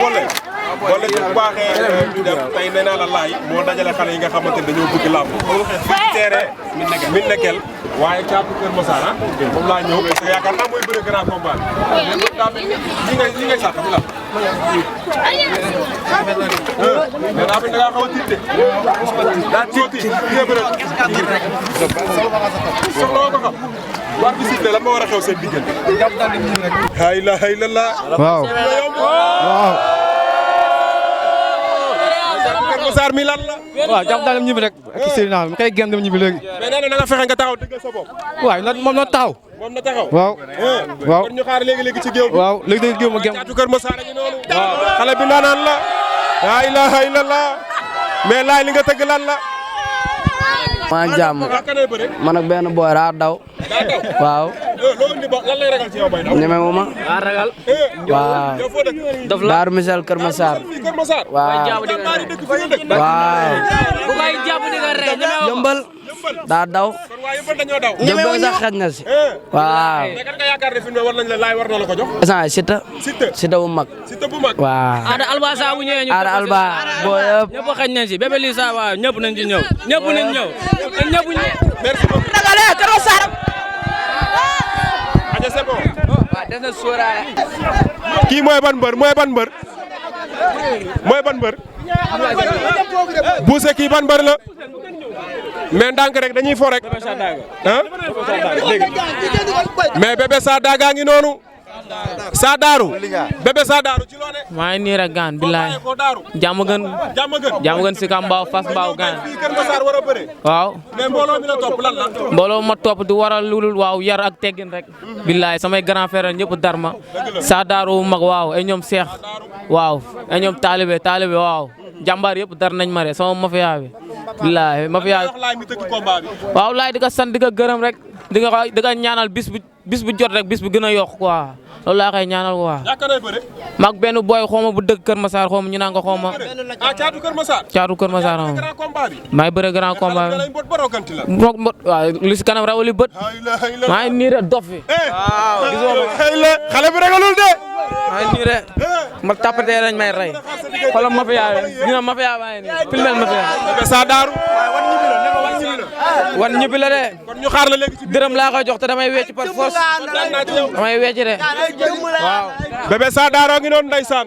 boole bu baaxee ñu dem tey nee naa la laay moo dajale xale yi nga xamante ne dañoo bëgg làmb fii teere min nekkel waaye caatu Kër Massar moom laa ñëw parce que yaakaar naa mooy bëre grand combat li ngay sàq fi la mais daa mel da ngaa xaw a tiit de daa tiit nga bëre soxla woo ko xam war bi sifflé lan moo war a xew seen diggante la ilaha illallah waaw Kër Massar mi lan la waaw jàpp daal dem ñibbi rek ak Seydina ma koy génn dem ñibbi léegi mais nee na nga fexe nga taxaw dëggal sa bopp waaw moom na taxaw moom na taxaw waaw waaw kon ñu xaar léegi ci géew bi waaw léegi dañuy géew ma gém caatu Kër Massar a ngi noonu xale bi ndaanaan la la ilaha illallah mais laay li nga tëgg lan la maa jàmm man ak benn boy daa daw waaw lan lay ragal ci yow bay daw ñeme wu ma ragal waaw Daaru Misel Kër Massar waaw waaw bu koy jàpp di nga rey yëmbal daa daw yëmbal sax xaj na si waaw mais kan nga yaakaar ne fi mu war nañ la laay war na la ko jox Siteu bu mag waaw Ada Alba saa bu ñëwee ñu Ada Alba boo yëpp ñëpp xañ nañ si Bébé Lissa waaw ñëpp nañ ci ñëw ñëpp nañ ñëw ñëpp merci beaucoup ragale Kër Massar aja c'est bon waaw des na sóoraale kii mooy ban mbër buuse kii ban mbër la mais ndànk rek dañuy fo rek ah mais Bébé Sadaga ngi noonu Sadaaru Bébé Sadaaru ci loone maa ngi nii rek gaan billaay jàmm gën si kam mbaaw fas mbaaw gaan Kër Massar war a bëre waaw mais mbooloo mi la topp lan la mbooloo ma topp di waral lulul waaw yar ak teggin rek billaay samay grand frère ñëpp darma Sadaaru mag waaw ay ñoom Seex waaw ay ñoom taalibe waaw jàmbaar yëpp dar nañ ma re sama mafia bi billaay mafia waaw laay di ko sant di ko gërëm rek di ko ñaanal bis bu jot rek bis bu gën a yokk quoi loolu laa koy ñaanal quoi mag benn boy xooma bu dëkk Kër Massar xooma ñu naan ko xooma caatu Kër Massar maay bëre grand combat bi waaw lu si kanam rawali bët maa ngi nii rek dof fi xale bi ragalul de maa ngi nii rek ma tapatee lañ may rey xoolal mafia dina mafia baa ngi nii filmel mafia Sadaaru wan ñibbi la de kon ñu xaar la léegi ci dërëm laa koy jox te damay wecc par force damay wecc de waaw Bébé Sadaaru ngi noonu ndeysaan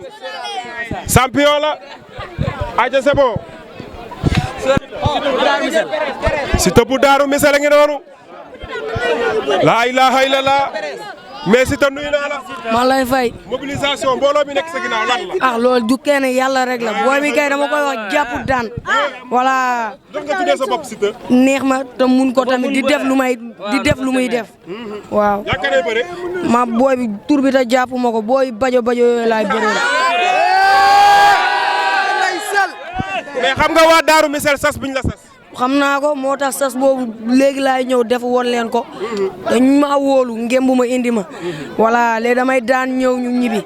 champion la aja c'est bon Siteu bu Daaru Misel a ngi noonu la ilaha illallah mais Siteu nuyu naa la maa lay fay mobilisation mbooloo mi nekk sa ginnaaw lan la ah loolu du kenn yàlla rek la booy bi kay dama koy wax jàpp daan voilà jox nga tuddee sa bopp Siteu neex ma te mun ko tamit di def lu muy def waaw yaakaar bëre ma booy bi tur bi ta jàpp ma ko booy bajo yooyu laay bëree mais xam nga waa Daaru Misel sas biñ la sas xam naa ko moo tax sas boobu léegi laay ñëw def woon leen ko dañu ma wóolu ngembu ma indi ma voilà léegi damay daan ñëw ñu ñibbi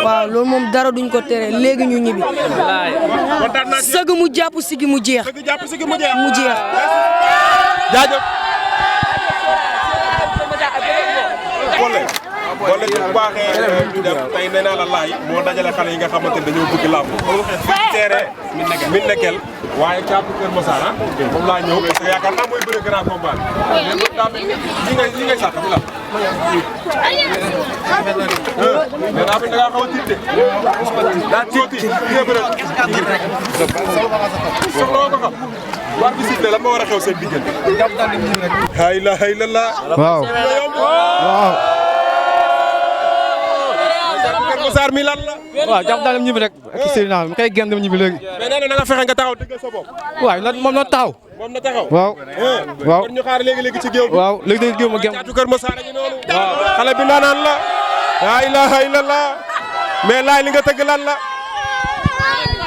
waaw loolu moom dara duñ ko tere léegi ñu ñibbi sëg mu jàpp sigi mu jeex mu jeex jaajëf boole bu baaxee ñu dem tey nee naa la laay moo dajale xale yi nga xamante ne dañoo bëgg làmb fii teere min nekkel waaye caatu Kër Massar moom laa ñëw parce que yaakaar naa mooy bëre grand combat li ngay sàq fi la mais daa mel da ngaa xaw a tiit de daa tiit nga bëre soxla woo ko xam war bi sifflé lan moo war a xew seen diggante la ilaha illallah waaw Kër Massar mi lan la waaw jàpp daal dem ñibbi rek ak Seydina ma koy génn dem ñibbi léegi mais nee na nga fexe nga taxaw dëggal sa bopp waaw moom na taxaw moom na taxaw waaw kon ñu xaar léegi ci géew bi waaw léegi dañuy géew ma gém caatu Kër Massar a ngi noonu xale bi ndaanaan la la ilaha illallah mais laay li nga tëgg lan la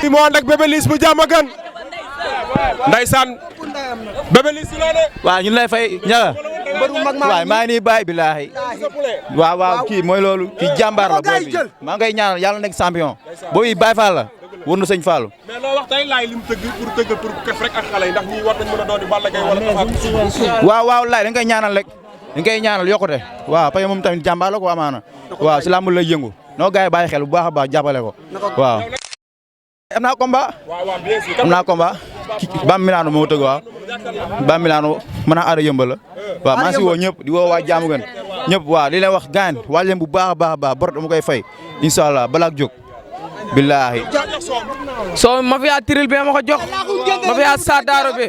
fi moo ànd ak Bébé Liss bu Diamaguène ndeysaan Bébé Liss la ne waaw ñun lay fay ñaga waaw maa ngi nii bàyyi billaahi waaw kii mooy loolu kii jàmbaar la booy bi maa ngay ñaanal yàlla nekk champion booy Baye Fall la wër na sëñ Fallou mais loo wax tey laay lim tëgg pour kef rek ak xale yi ndax ñi war nañ mën a doon di Balla Gaye wala waaw laay dañ koy ñaanal rek dañ koy ñaanal yokkute waaw parce que moom tamit jàmbaar la ko amaana waaw si làmb lay yëngu noo gars yi bàyyi xel bu baax a baax jàppale ko waaw. am naa combat. am naa combat. Bam Milano moo tëgg waaw. Bam Milano mën a aada yëmbal la. waaw maa ngi si woo ñëpp di woo waa jaamu gën ñëpp waaw li leen wax gaan waa leen bu baax a baax a baax bor dama koy fay incha allah balaa jóg. billahi. soo ma fiyaa tiril be ma ko jox ma fiyaa saadaaro be.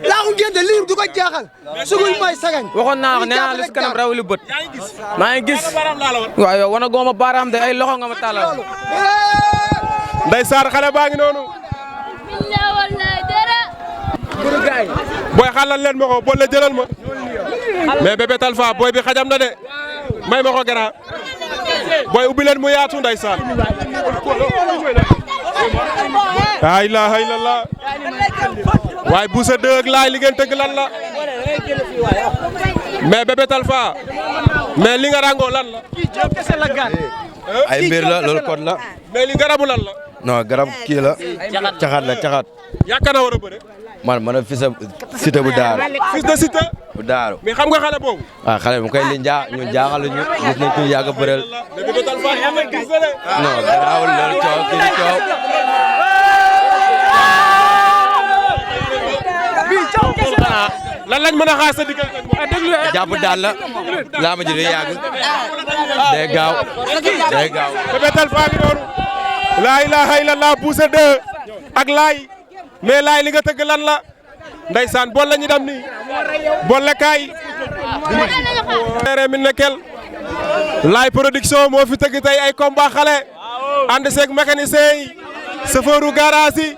laaxu ngeen de lii du ko jaaxal. sugul may sagañ. waxoon naa ko nee naa la si kanam raw li bët. maa ngi gis. waaw yow wana gooma baaraam de ay loxo nga ma tàllal. ndeysaan xale baa ngi noonu. booy xalal leen ma ko boole jëlal ma. mais Bébé Talfa booy bi xajam na de may ma ko gara booy ubbi leen mu yaatu ndeysaan. laa ilaaha illallah. waaye Boucher 2 ak Laye li ngeen tëgg lan la. mais Bébé Talfa mais li nga rangoo lan la. ay mbir la loolu code la. mais li garabu lan la. non garab kii la. caxaat la caxaat. yaakaar naa war a bëre. man a fils Siteu bu daaru. fils de Siteu. bu daaru. mais xam nga xale boobu. waaw xale mu koy li ñun jaaxal ñu gis nañ ko yàgg a bëreel. mais Bébé Talfa am na gis de. non garaawul loolu coow kii di coow. lan lañ mën a xaar sa diggante ak moom. jàpp daal la laa ma ji day yàgg. day gaaw day gaaw. Bébé Talfa ngi noonu. laa ilaaha illallah Boucher 2 ak Laye mais Laye li nga tëgg lan la. ndeysaan bool la ñu dem nii. bool la kaay. min nekel Laye production moo fi tëgg tey ay combat xale. ànd seeg mécanicien yi. chauffeur garage yi.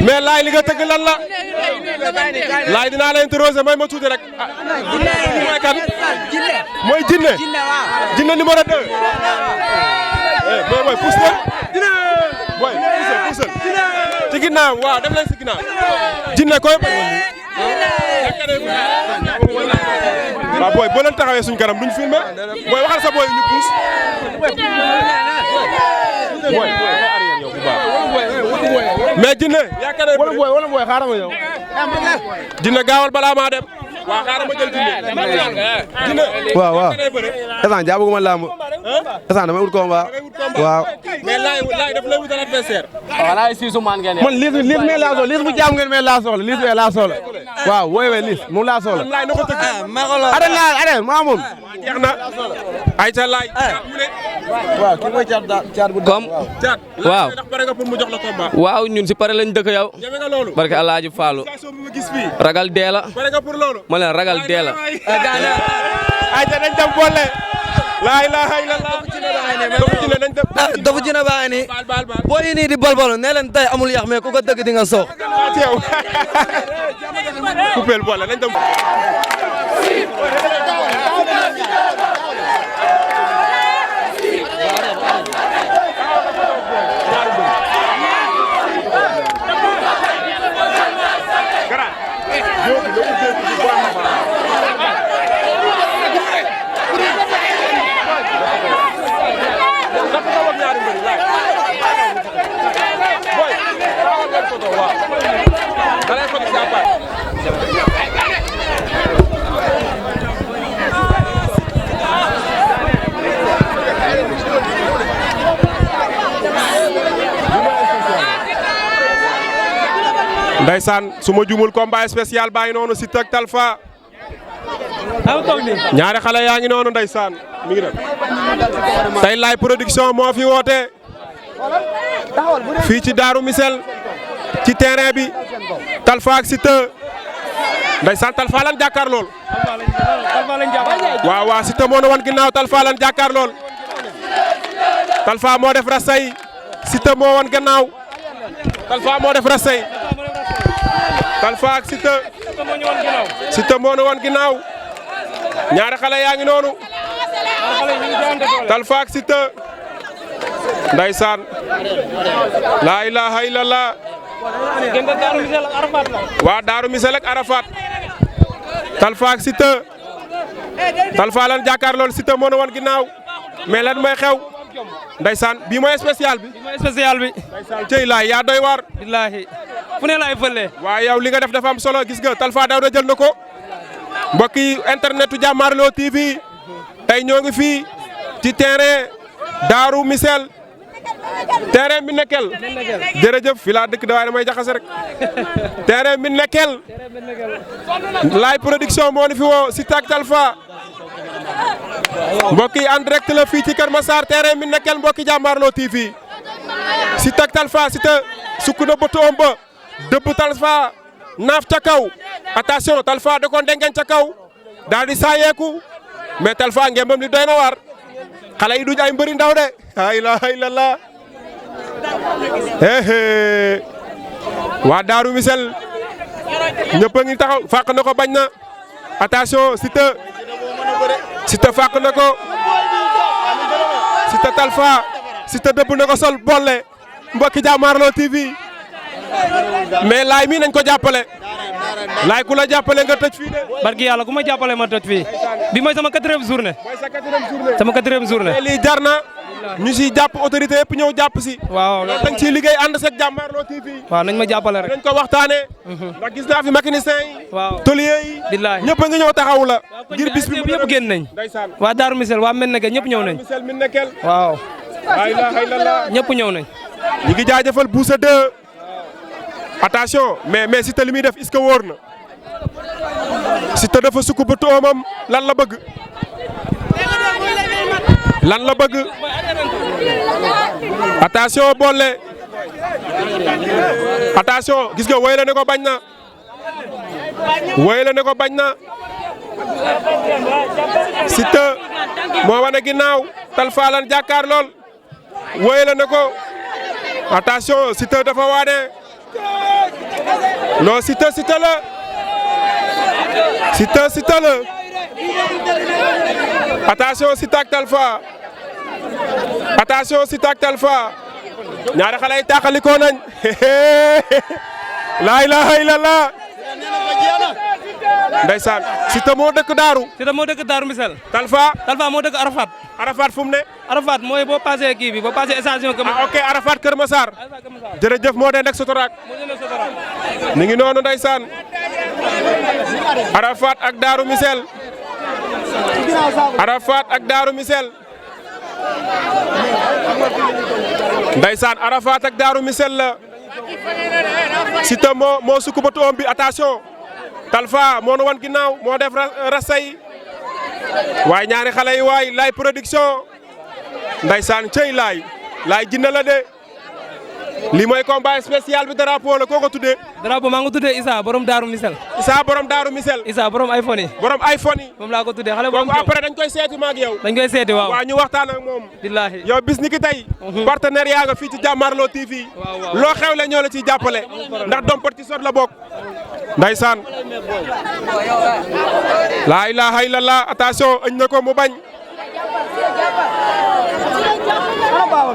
mais Laye li nga tëgg lan la. Laye dinaa la interroger may ma tuuti rek. mooy kan. mooy Jinne. Jinne numéro 2. booy pousse leen. booy pousse ci ginnaaw waaw dem leen ci ginnaaw. Jinne koy. waaw booy boo leen taxawee suñu kanam duñ filmé booy waxal sa booy ñu pousse. booy arrière yow bu baax. mais Jinne yaakaar naa wala booy xaaral ma yow. Jinne gaawal balaa maa dem. waaw xaaral ma jël Jinne. waaw waaw. instant jàppaguma lamb. instant damay ut combat. waaw. mais Laye daf lay wutal adversaire. voilà siisu maan ngeen man liis mee laa soxla liis bu jàmm ngeen mee laa soxla liis mee laa soxla. waaw woowee liis moom laa soxla. Laye na ko tëgg. arrête maa moom. jeex na. ayca Laye. waaw kii mooy caat bu comme waaw. ndax pare nga pour mu jox la combat. waaw ñun si pare lañ dëkk yow. ñeme nga loolu. barke Alaaji Fallou. station bi ma gis fii. ragal dee la. pare nga pour loolu. ma leen ragal dee la. ayca dañ dem boole. laa ilaaha illallah. dafa jina baa ngi nii boo yi nii di balbalu ne leen tey amul yax mais ku ko dëgg di nga soox. coupel boole nañ dem. Ndeysaan su ma jumul combat spécial baa ngi noonu Siteu ak Talfa ñaari xale yaa ngi noonu ndeysaan mi ngi dem tey Laye production moo fi woote fii ci Daaru Misel ci terrain bi Talfa ak Siteu ndeysaan Talfa lan jàkkaar lool waaw waaw Siteu moo na wan ginnaaw Talfa lan jàkkaar lool Talfa moo def rasay Siteu moo wan gannaaw Talfa moo def rasay Talfa ak Siteu Siteu moo na wan ginnaaw ñaari xale yaa ngi noonu Talfa ak Siteu ndeysaan laa ilaaha illallah waa Daaru Misel ak Arafat Talfa ak Siteu Talfa lan jàkkaar lool Siteu moo na wan ginnaaw mais lan mooy xew ndeysaan bii mooy spécial bi. ndeysaan cey Laye yaa doy waar. billaahi fu ne laay fële. waaw yow li nga def dafa am solo gis nga Talfa daw na jël na ko mbokk yi internetu Jàmmaarloo TV tey ñoo ngi fii ci terrain Daaru Misel terrain bi nekkel jërëjëf fi laa dëkk da waaye damay jaxase rek terrain bi nekkel Laye Production moo ni fi woo Siteu ak Talfa mbokk yi en direct la fii ci Kër Massar terrain bi nekkel mbokki Jàmbaarloo TV Siteu ak Talfa Siteu sukk na bëtu om ba dëbb Talfa naaf ca kaw attention Talfa da ko ndengeñ ca kaw daal di saayeeku mais Talfa ngembam li doy na waar xale yi duñ ay mbëri ndaw de la ilaha illallah waa Daaru Misel ñëpp a ngi taxaw fàq na ko bañ na attention Siteu fàq na ko Siteu Talfa Siteu dëbb na ko sol bolle mbokki Jàmmaarloo TV mais laay mi nañ ko jàppale laay ku la jàppale nga tëj fii de. barki yàlla ku ma jàppale ma tëj fii bi mooy sama 4e journée. mooy sa 4e journée. sama 4e journée. mais lii jar na ñu siy jàpp autorité yëpp ñëw jàpp si. waaw loolu dañ ciy liggéey ànd seeg Jàmmaarloo TV. waaw nañ ma jàppale rek. nañ ko waxtaanee. ndax gis naa fi mécanicien yi. waaw tôlier yi. billaahi ñëpp a ngi ñëw taxawu la. ngir bis bi yëpp génn nañ. waa Daaru Misel waa Menneke ñëpp ñëw nañ. Misel min nekkel. waaw. la ilaha illallah. ñëpp ñëw nañ. ñu ngi jaajëfal Boussa 2. attention mais Siteu li muy def est-ce que wóor na Siteu dafa sukk ba toomam lan la bëgg attention boole attention gis nga woy la ne ko bañ na Siteu moo wane ginnaaw Talfa lan jàkkaar lool woy la ne ko attention Siteu dafa waane non Siteu la attention Siteu ak Talfa ñaari xale yi tàqalikoo nañ la ilaha illallah ndeysaan Siteu moo dëkk Daaru. Siteu moo dëkk Daaru Misel. Talfa moo dëkk Arafat. Arafat fu mu ne. Arafat mooy boo passé kii bi boo passé station. ok Arafat Kër Massar. jërëjëf moo dee nekk Sotorak. ni ngi noonu ndeysaan Arafat ak Daaru Misel. ndeysaan Arafat ak Daaru Misel la. Siteu moo sukk ba toom bi attention. Talfa moo nu wan ginnaaw moo def rasay waaye ñaari xale yi waay Laye Production ndeysaan cey laay jinne la de li mooy combat spécial bi drapeau la koo ko tuddee. drapeau maa ngi ko tuddee Issa borom Daaru Misel. Issa borom Daaru Misel. Issa borom iPhone yi. moom laa ko tuddee xale boobu après dañ koy seeti ma ak yow. dañ koy seeti waaw. waaw ñu waxtaan ak moom. billaahi yow bis ni ki tey. partenaire yaa nga fii ci Jàmmaarloo TV. loo xewle ñoo la ciy jàppale. ndax Dom Petit Sot la bokk. Ndeysaan laa ilaha illallah attention ëñ na ko mu bañ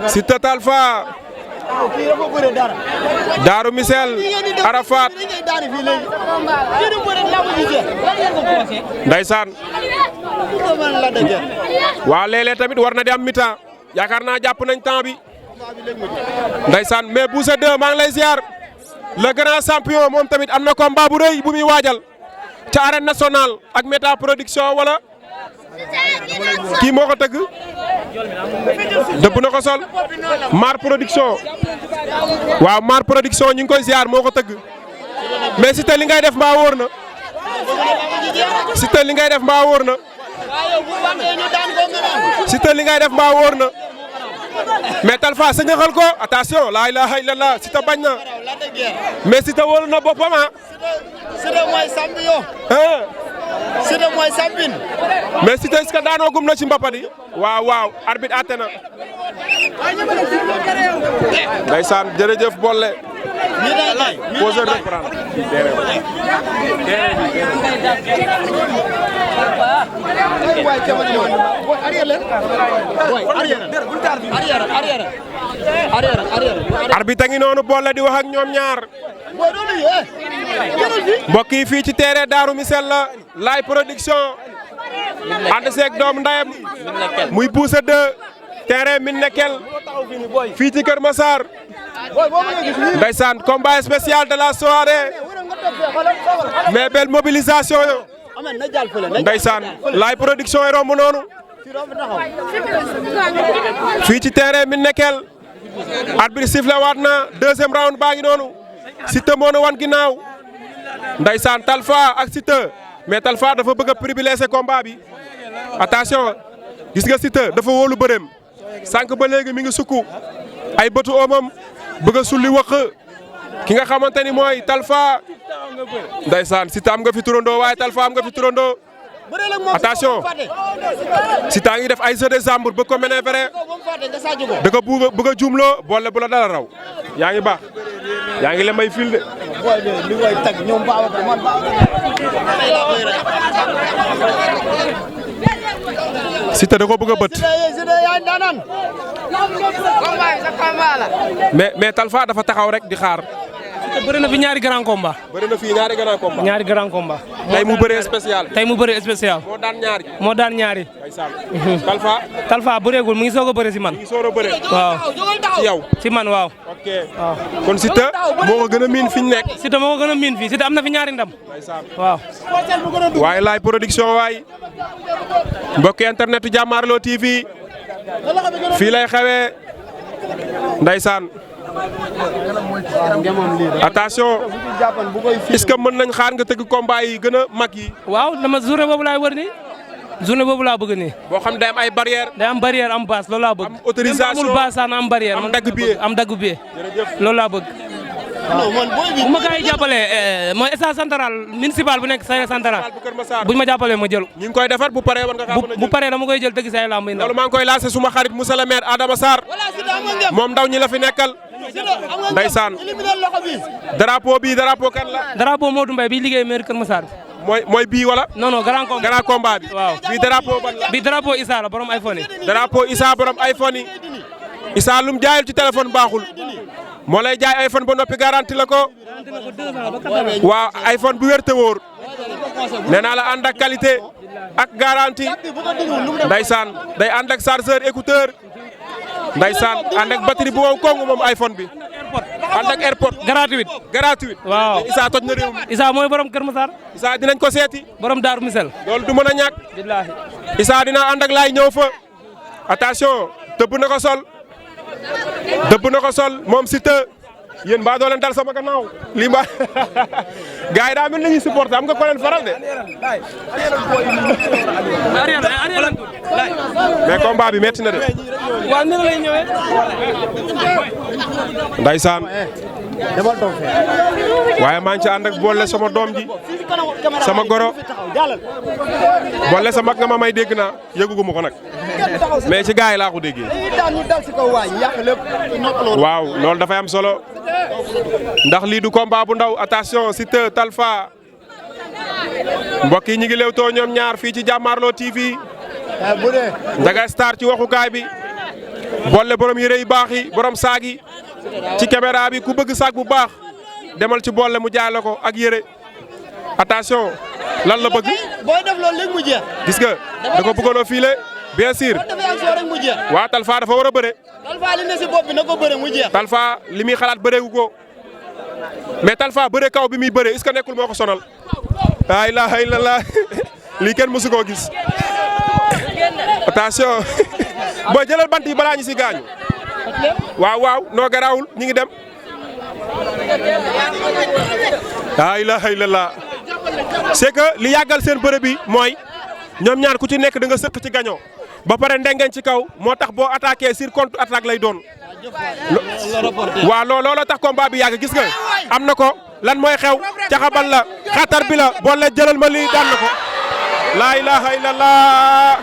Siteu Talfa Daaru Misel Arafat ndeysaan waa léeg-léeg tamit war na di am mi-temps yaakaar naa jàpp nañ temps bi ndeysaan mais Boussa 2 maa ngi lay ziar le grand champion moom tamit am na combat bu rëy bu muy waajal ca arène nationale ak Méta Production wala kii moo ko tëgg dëbb na ko sol Mar Production waaw Mar Production ñu ngi koy ziar moo ko tëgg mais Siteu li ngay def mbaa wóor na Siteu li ngay def mbaa wóor na Siteu li ngay def mbaa wóor na mais Talfa sañaxal ko attention la ilaha illallah Siteu bañ na mais Siteu wóolu na boppam ah. Siteu mooy champion. Siteu mooy champion. mais Siteu est-ce que daanoo gum na ci mbapat yi. waaw arbitre àtte na. ndeysaan jërëjëf Bolle. posé reprendre. arbitre ngi noonu Bolle di wax ak ñoom ñaar. mbokk yi fii ci terrain Daaru Misel la Laye Production ànd seeg doom ndayam muy Boussa 2 terrain min nekkel fii ci Kër Massar ndeysaan combat spécial de la soirée mais belle mobilisation yo ndeysaan Laye Production yi romb noonu fii ci terrain mi nekkel arbitre sifflé waat na deuxième round baa ngi noonu Siteu moo na wan ginnaaw ndeysaan Talfa ak Siteu mais Talfa dafa bëgg a privilégier combat bi attention gis nga Siteu dafa wóolu bëreem sànq ba léegi mi ngi sukku ay bëtu oomam bëgg a sulli wax ki nga xamante ni mooy Talfa ndeysaan Siteu am nga fi turandoo waaye Talfa am nga fi turandoo attention Siteu ngi def ay jeu de jambe bëgg ko manœuvrer da ko bëgg a juumloo boole bu la dara raw yaa ngi baax yaa ngi lemay fil de Siteu da ko bëgg a bët mais Talfa dafa taxaw rek di xaar. bëri na fi ñaari grand combat. bëri na fi ñaari grand combat. ñaari grand combat. tey mu bëree spécial. tey mu bëree spécial. moo daan ñaari. moo daan ñaari. Talfa. Talfa bëreegul mu ngi soog a bëre si man. mu ngi soog a bëre. waaw. ci yow. si man waaw. ok kon Siteu moo ko gën a miin fi ñu nekk. Siteu moo ko gën a miin fii Siteu am na fi ñaari ndam. waaw. waaye laay production waay. mbokk internetu Jàmmaarloo TV. fii lay xewee. Ndeysaan. attention est-ce que mën nañ xaar nga tëgg combat yi gën a mag yi. waaw dama journée boobu laay wër nii journée boobu laa bëgg nii. boo xam day am ay barrière. day am barrière am base loolu laa bëgg. am autorisation amul base am barrière. am dagg billet am dagg billet. loolu laa bëgg. bu ma gars yi jàppalee mooy stade central municipal bu nekk Saint central buñ ma jàppalee ma jël. ñu ngi koy defar bu paree war nga kaa mën a jël bu paree dama koy jël dëgg say lamb yi. loolu maa ngi koy lancé suma xarit Moussa le maire Adama Sarr moom ndaw ñi la fi nekkal. Ndeysaan drapeau bii drapeau kan la. drapeau Modou Mbaye bi liggéey maire Kër Massar. mooy bii wala. non non grand combat. grand combat bi. waaw bii drapeau ban la. bii drapeau Issa la borom iPhone yi. drapeau Issa borom iPhone yi. Issa lum jaayul ci téléphone baaxul. moo lay jaay iPhone ba noppi garanti la ko. waaw iPhone bu wér te wóor. nee naa la ànd ak qualité ak garantie. Ndeysaan day ànd ak chargeur écouteur. Ndeysaan ànd ak batterie bu wow kongu moom iPhone bi. ànd ak airport. gratuit. waaw Issa toj na réew mi. Issa mooy borom Kër Massar. Issa dinañ ko seeti. borom Daaru Misel. loolu du mën a ñàkk. billaahi. Issa dina ànd ak laay ñëw fa. attention tëbb na ko sol. dëbb na ko sol moom Siteu yéen mbaa doo leen dal sama gannaaw lii mbaa gars yi daa mel ni ñuy supporté am nga ko leen faral de. mais combat bi metti na de. waaw ni lay ñëwee. Ndeysaan. waaye maa ngi ci ànd ak boole sama doom ji sama goro boole sa mag nga ma may dégg naa yëguguma ko nag mais ci gars yi laa ko déggee. waaw loolu dafay am solo ndax lii du combat bu ndaw attention Siteu Talfa mbokk yi ñu ngi lewtoo ñoom ñaar fii ci Jàmmaarloo TV Ndiaga Star ci waxukaay bi boole borom yére yu baax yi borom saag yi ci caméra bi ku bëgg saag bu baax demal ci boole mu jaay la ko ak yére attention lan la bëgg. booy def loolu léegi mu jeex. gis nga da ko bëggoon a filer bien sûr. waaw Talfa dafa war a bëre. Talfa li ne si bopp bi na ko bëre mu jeex. Talfa li muy xalaat bëreegu ko mais Talfa bëre kaw bi muy bëre est-ce que nekkul moo ko sonal. laa ilaaha illallah lii kenn mësu koo gis attention booy jëlal bant yi balaa ñu si gaañu. waaw noo garaawul ñu ngi dem. laa ilaaha illallah c'est que li yàggal seen bëre bi mooy ñoom ñaar ku ci nekk da nga sëq ci gañoo ba pare ndengeñ ci kaw moo tax boo attaqué sur contre attaque lay doon. waaw looloo tax combat bi yàgg gis nga am na ko lan mooy xew caxabal la xatar bi la boole jëlal ma lii daan na ko. laa ilaaha illallah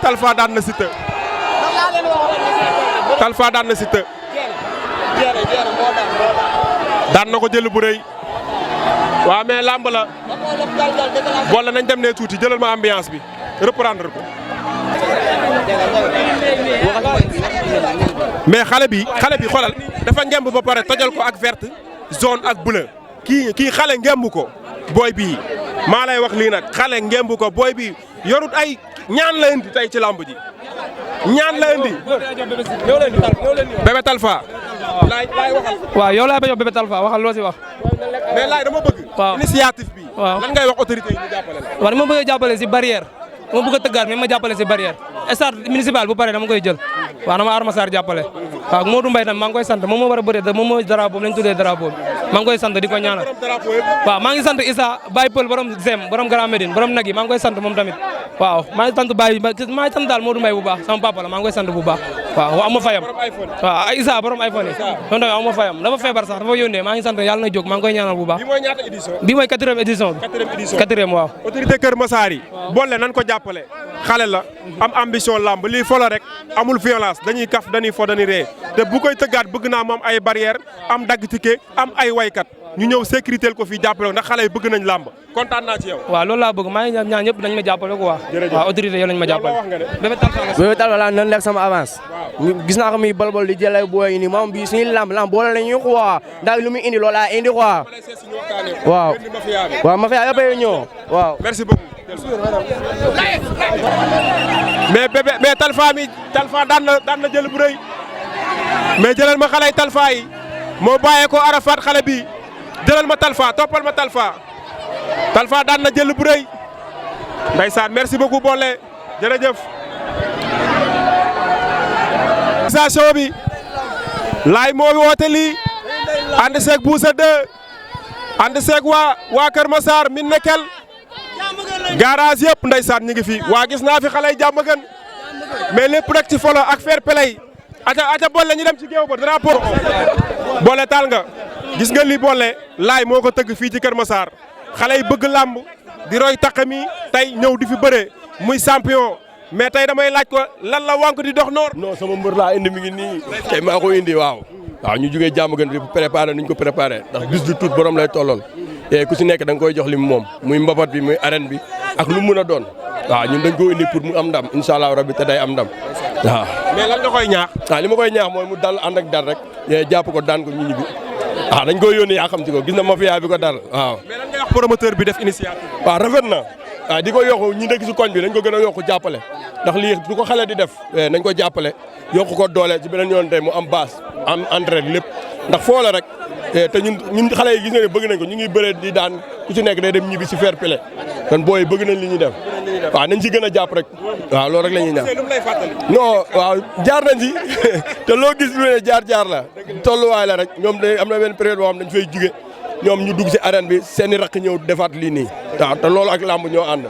Talfa daan na Siteu. Talfa daan na Siteu daan na ko jël bu rëy waaw mais làmb la boole nañ dem ne tuuti jëlal ma ambiance bi reprendre ko mais xale bi xoolal dafa ngemb ba pare tojal ko ak verte jaune ak bleu kii xale ngemb ko booy bii maa lay wax lii nag xale ngemb ko booy bi yorut ay ñaan la indi tey ci làmb ji ñaan la indi. Bébé Talfa. laay waxal. waaw yow laay bañ a Bébé Talfa waxal loo si wax. mais laay dama bëgg. waaw initiative bi. waaw lan ngay wax autorité yi ñu jàppale la. waaw dama bëgg a jàppale si barrière ma bëgg a tëggaat mais ma jàppale si barrière stade municipal bu pare dama koy jël waaw dama Arma Sarr jàppale waaw Modou Mbaye tam maa ngi koy sant moom moo war a bëree moom mooy drapeau lañ tuddee drapeau maa ngi koy sant di ko ñaanal waaw maa ngi sant Issa Baye Pël borom Zem borom Grand Médine borom nag yi maa ngi koy sant moom tamit waaw maa ngi sant Baye maa ngi sant daal Modou Mbaye bu baax sama papa la maa ngi koy sant bu baax waaw am ma fayam waaw Issa borom iPhone yi moom tamit am ma fayam dafa feebar sax dafa yónnee maa ngi sant yàlla na jóg maa ngi koy ñaanal bu baax bi mooy 4e édition bi 4e waaw autorité Kër Massar yi boole nan ko jàppale xale la am ambition lamb lii folo rek amul violence dañuy kaf dañuy fo dañuy ree te bu koy tëggaat bëgg naa moom ay barrière am dagg ticket am ay waykat ñu ñëw sécurité ko fii jàppale ndax xale yi bëgg nañ lamb kontaan naa ci yow. waaw loolu laa bëgg maa ngi ñaan ñëpp nañ ma jàppale quoi. waaw autorité yow lañ ma jàppale. Bébé Talfa laa nan lekk sama avance. gis naa ko muy bolbol di jëlay booy yi nii moom bii suñuy lamb boole la ñuy quoi ndax lu muy indi loolu laa indi quoi. waaw waaw mafia yëpp a ñëw waaw. merci beaucoup. mais Talfa daan na jël bu rëy mais jëlal ma xale yi Talfa yi moo bàyyee ko Arafat xale bi jëlal ma Talfa toppal ma Talfa daan na jël bu rëy ndeysaan merci beaucoup Bolle jërëjëf. organisation bi laay moo woote lii ànd seeg Boussa 2 ànd seeg waa Kër Massar min nekel garage yëpp ndeysaan ñu ngi fi waa gis naa fi xale yi jàmm gën mais lépp rek ci folo ak fair play aca Bolle ñu dem ci géew ba drapeau Bolle taal nga gis nga li Bolle laay moo ko tëgg fii ci Kër Massar xale yi bëgg làmb di roy taqami tey ñëw di fi bëre muy champion mais tey damay laaj ko lan la wànq di dox noor. non sama mbër laa indi mi ngi nii tey maa ko indi waaw ñu jugee jàmm gën di préparé nuñ ko préparé ndax bis du tuut borom lay tollool te ku si nekk da nga koy jox li mu moom muy mbapat bi muy arène bi ak lu mu mën a doon waaw ñun dañ ko indi pour mu am ndam incha allah rabbi te day am ndam waaw. mais lan nga koy ñaax. li ma koy ñaax mooy mu dal ànd ak dal rek jàpp ko daan ko ñu ñibbi dañ koy yónnee yaa xam ci ko gis na mafia bi ko dal waaw. mais lan ngay wax promoteur bi def initiative. waaw rafet na di ko yokku ñi dëkk si koñ bi nañ ko gën a yokku jàppale ndax lii du ko xale di def nañ ko jàppale yokku ko doole ci beneen yoon tey mu am base am entraide lépp ndax foo la rek te ñun xale yi gis nga ne bëgg nañ ko ñu ngi bëree di daan ku ci nekk day dem ñibbi si fair play kon booy bëgg nañ li ñuy def waaw nañ ci gën a jàpp rek waaw loolu rek la ñuy ñaan non waaw jaar nañ ci te loo gis lu ne jaar la tolluwaay la rek ñoom day am na benn période boo xam dañ fay jóge ñoom ñu dugg si arène bi seen i rakk ñëw defaat lii nii waaw te loolu ak làmb ñoo ànd.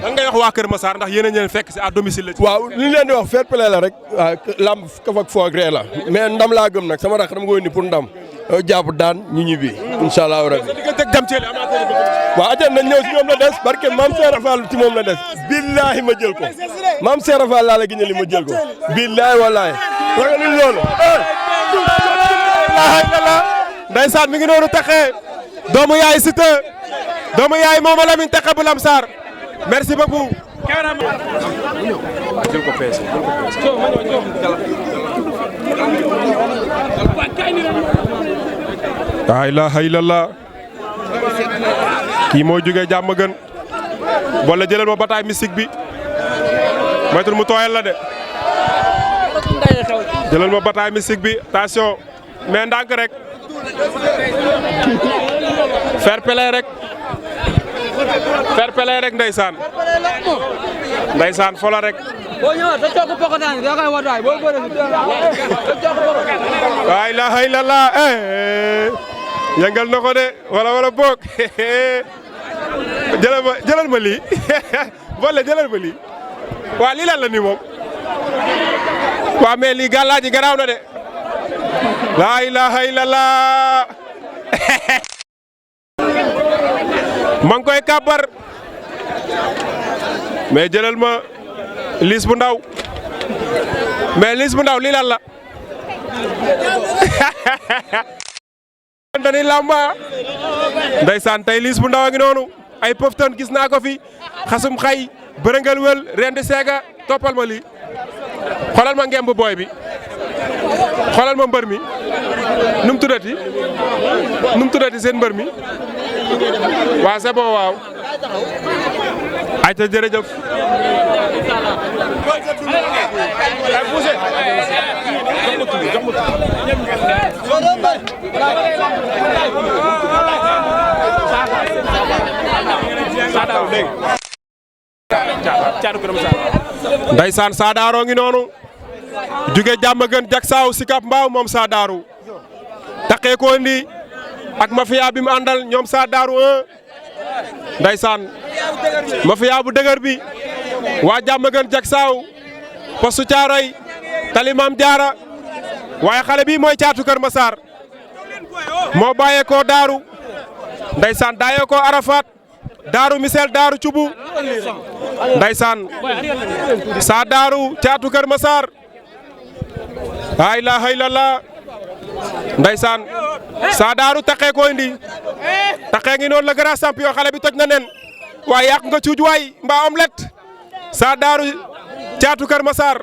lan ngay wax waa Kër Massar ndax yéen a ñëw fekk si à domicile la. waaw li ñu leen di wax fair play la rek waaw làmb kaf ak foo ak ree la mais ndam laa gëm nag sama rakk dama koy indi pour ndam jàpp daan ñu ñibbi incha allah rabbi. waaw aja nañ ñëw si ñoom la des barke maam Seera Fall ci moom la des billaahi ma jël ko maam Seera Fall laa la giñali ma jël ko billaahi wallaahi ragalul loolu ndeysaan mi ngi noonu taxee doomu yaay Siteu doomu yaay Mooma Lamine taxe bu Lamsar merci beaucoup. jël ko peese. laa ilaaha illallah kii moo jógee jàmm gën wala jëlal ma bataay mystique bi moytul mu tooyal la de jëlal ma bataay mystique bi attention mais ndànk rek fair play rek ndeysaan fola rek laa ilaaha illallah yëngal na ko de wala boog jëlal ma lii wala jëlal ma lii waa lii lan la nii moom waa mais lii gàllaaji garaaw na de laa ilaaha illallah ma ngi koy kàbbar mais jëlal ma liis bu ndaw mais liis bu ndaw lii lan la dañuy lamba ndeysaan tey liis bu ndaw a ngi noonu ay pëftan gis naa ko fi xasum xay bërëngal wël rendi seega toppal ma lii xoolal ma ngemb booy bi xoolal ma mbër mi nu mu tuddati seen mbër mi waaw c'est bon waaw ayca jërëjëf Ndeysaan Saadaaro ngi noonu jóge Diamaguène Diacksao Sicap Mbao moom Saadaaro taqee ko indi ak mafia bi mu àndal ñoom Saadaaro 1 Ndeysaan mafia bu dëgër bi waa Diamaguène Diacksao postu Caaroy tali Maam Jaara waaye xale bi mooy Caatu Kër Massar moo bàyyee ko Daaru Ndeysaan daayee ko Arafat Daaru Misel Daaru Cubu Ndeysaan Saadaaro Caatu Kër Massar laa ilaaha illallah Ndeysaan Saadaaro taqee ko indi taqee ngi noonu la grand champion xale bi toj na nen waaye yàq nga cuuj waay mbaa omelette Saadaaro Caatu Kër Massar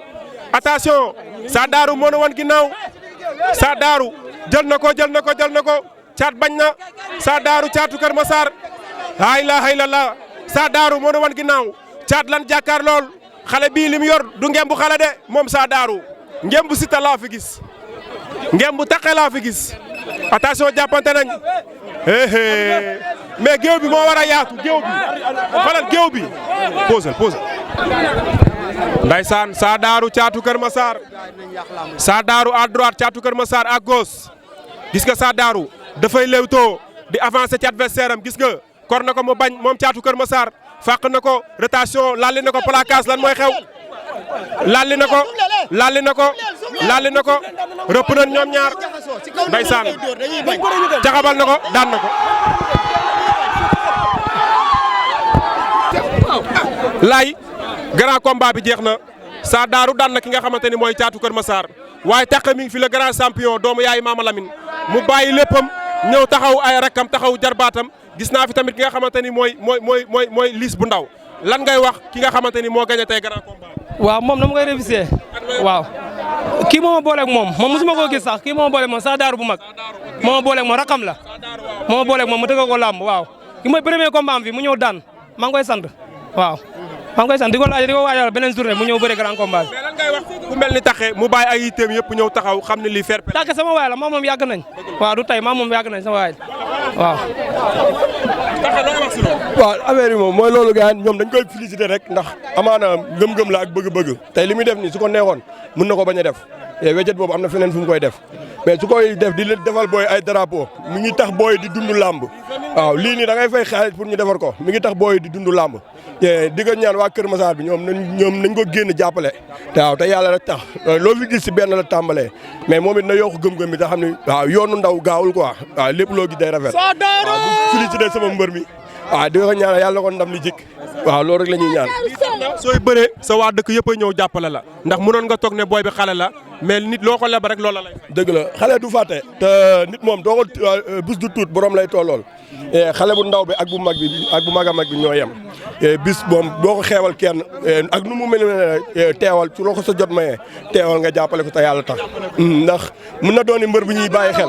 attention Saadaaro moo na wan ginnaaw Saadaaro jël na ko caat bañ na Saadaaro Caatu Kër Massar laa ilaaha illallah Saadaaro moo na wan ginnaaw caat lan jàkkaar lool xale bii lim yor du ngembu xale de moom Saadaaro ngembu Siteu laa fi gis ngembu taqe laa fi gis attention jàppante nañ mais géew bi moo war a yaatu géew bi xoolal géew bi pose Ndeysaan Saadaaro Caatu Kër Massar Saadaaro à droite Caatu Kër Massar à gauche gis nga Saadaaro dafay lewtoo di avancer ci adversaire am gis nga kor na ko mu bañ moom Caatu Kër Massar fàq na ko rotation lalli na ko placage lan mooy xew lalli na ko rëpp nañ ñoom ñaar Ndeysaan jaxabal na ko daan na ko laay grand combat bi jeex na Saadaaro daan na ki nga xamante ni mooy Caatu Kër Massar waaye tax mi ngi fi le grand champion doomu yaay Mama Lamine mu bàyyi léppam ñëw taxaw ay rakkam taxaw jarbaatam gis naa fi tamit ki nga xamante ni mooy liis bu ndaw lan ngay wax ki nga xamante ni moo gagné tey grand combat. waaw moom na ma koy révisé waaw kii moo ma booleeg moom mosuma koo gis sax kii moo ma booleeg moom Saadaaro bu mag moo ma booleeg moom rakam la moo ma booleeg moom mu tëgg ko làmb waaw ki mooy premier combat am fi mu ñëw daan maa ngi koy sant waaw. maa ngi koy sant di ko waajal beneen journée mu ñëw bëre grand combat bi. mais lan ngay wax ku mel ni taxe mu bàyyi ay yitteem yëpp ñëw taxaw xam ne lii fair play. taxe sama waay la maa moom yàgg nañ waaw du tey maa moom yàgg nañ sama waay waaw. taxe loo wax si loolu. waaw affaire yi moom mooy loolu gars ñoom dañ koy féliciter rek ndax amaana ngëm-ngëm la ak bëgg-bëgg tey li muy def nii su ko neexoon mën na ko bañ a def weccet boobu am na feneen fu mu koy def mais su koy def di defal booy ay drapeau mi ngi tax booy di dund làmb waaw lii nii da ngay fay xaalis pour ñu defar ko mi ngi tax booy di dund làmb di nga ñaan waa Kër Massar bi ñoom nañ ko génn jàppale waaw te yàlla rek tax loo fi gis si benn la tàmbalee mais moom it na yokk gëm-gëm bi te xam ne waaw yoonu ndaw gaawul quoi waaw lépp loo gis day rafet waaw félicité sama mbër mi waaw di nga ñaan yàlla na ko ndam li jik waaw loolu rek la ñuy ñaan sooy bëree sa waa dëkk yëpp a ñëw jàppale la ndax mënoon nga toog ne booy bi xale la mais nit loo ko leb rek loola lay dëgg la xale du fàtte te nit moom doo ko bis du tuut borom lay tollool xale bu ndaw bi ak bu mag bi ak bu mag a mag bi ñoo yem bis moom boo ko xeewal kenn ak nu mu mel ne teewal ci loo ko sa jot mayee teewal nga jàppale ko te yàlla tax ndax mën na dooni mbër bu ñuy bàyyi xel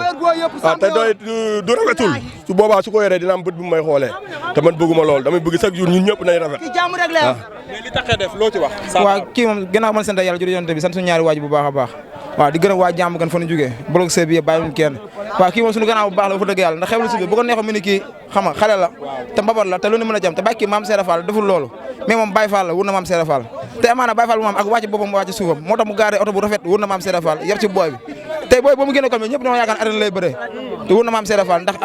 waaw te doy du rafetul su boobaa su ko yoree dina am bët bu may xoolee te man bëgguma lool damay bëgg chaque jour ñun ñëpp nañ rafet waaw mais li taxee def loo ci wax waaw kii moom gannaaw man sant yàlla jërëjëf yonent bi sant suñu ñaari waaj bu baax a baax waaw di gërëm waa jàmm gan fa ñu jógee blog C bi yëpp bàyyiwuñ kenn waaw kii moom suñu gannaaw bu baax la fa dëgg yàlla ndax xewlu si bi bu ko neexoon mu ni kii xam nga xale la te mbabat la te lu ne mën a jam te bàyyi kii maam Seera Fall deful loolu mais moom Baye Fall la wur na maam Seera Fall te amaana Baye Fall bu moom ak wàcc boppam wàcc suufam moo tax mu gaaree oto bu rafet wur na maam Seera Fall yëpp ci booy bi tey booy boo mu génne ko ñëpp ñoo yaakaar arène lay bëree te wur na maam Seera Fall ndax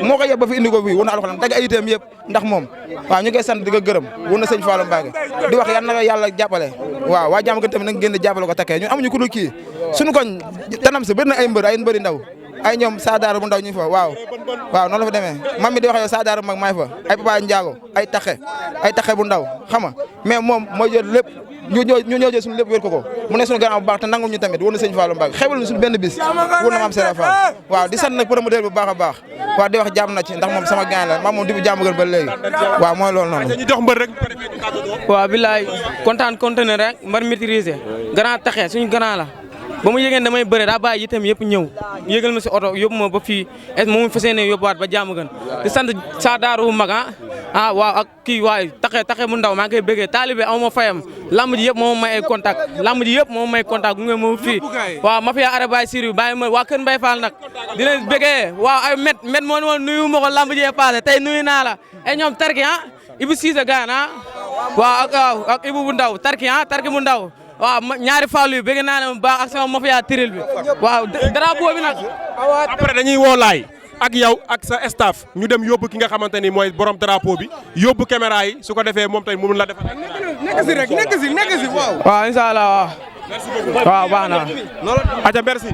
moo ko yeb ba fi indi ko fii wur na alxuraan dagg ay itam yëpp ndax moom waaw ñu koy sant di ko gërëm wur na sëñ Fallou Mbacké di wax yal na yàlla jàppale waaw waa jàmm gën tamit nag génn jàppale ko takkee ñun amuñu ku dul kii suñu koñ tanam si bëri na ay mbëri ndaw ay ñoom Saadaaro bu ndaw ñu fa waaw noonu la fa demee mam mi di wax yow Saadaaro mag maay fa ay Papa Ndiago ay taxe bu ndaw xam nga mais moom mooy jël lépp ñu ñoo jël suñu lépp wér ko mu ne suñu gannaaw bu baax te nangul ñu tamit wër na sëñ Fallou Mbacké xewal ñu suñu benn bis wër na maam Seera Fall waaw di sant nag promoteur bu baax a baax waaw di wax jàmm na ci ndax moom sama gain la maam moom di bu jàmm gën ba léegi waaw mooy loolu noonu ñu jox mbër rek waaw billaay kontaan rek mbar maîtriser grand taxe suñu grand la ba mu yëgeen damay bëre daa bàyyi itam yëpp ñëw yëgal ma si oto yóbbu ma ba fii et moomu fas yéene yóbbuwaat ba jàmm gën di sant Saadaaro bu mag waaw ak kii waay taxe mu ndaw maa ngi koy bëggee taalibe aw ma fayam lamb ji yëpp moo may ay contact gu ngeen moom fii waaw mafia arabay siri bàyyi ma waa kër Mbaye Fall nag di leen bëggee waaw ay met moo nuyu ma ko lamb ji passé tey nuyu naa la ay ñoom tarki Ibu Cissé gaan waaw ak Ibou bu ndaw tarki bu ndaw waaw ñaari faalu yu bëgg naa ne bu baax ak sama mafia tiril bi waaw drapeau bi nag après dañuy woo laay ak yow ak sa staff ñu dem yóbbu ki nga xamante ni mooy borom drapeau bi yóbbu caméra yi su ko defee moom tey mu mun la defal nekk si rek nekk si waaw waaw incha allah waaw baax na aja merci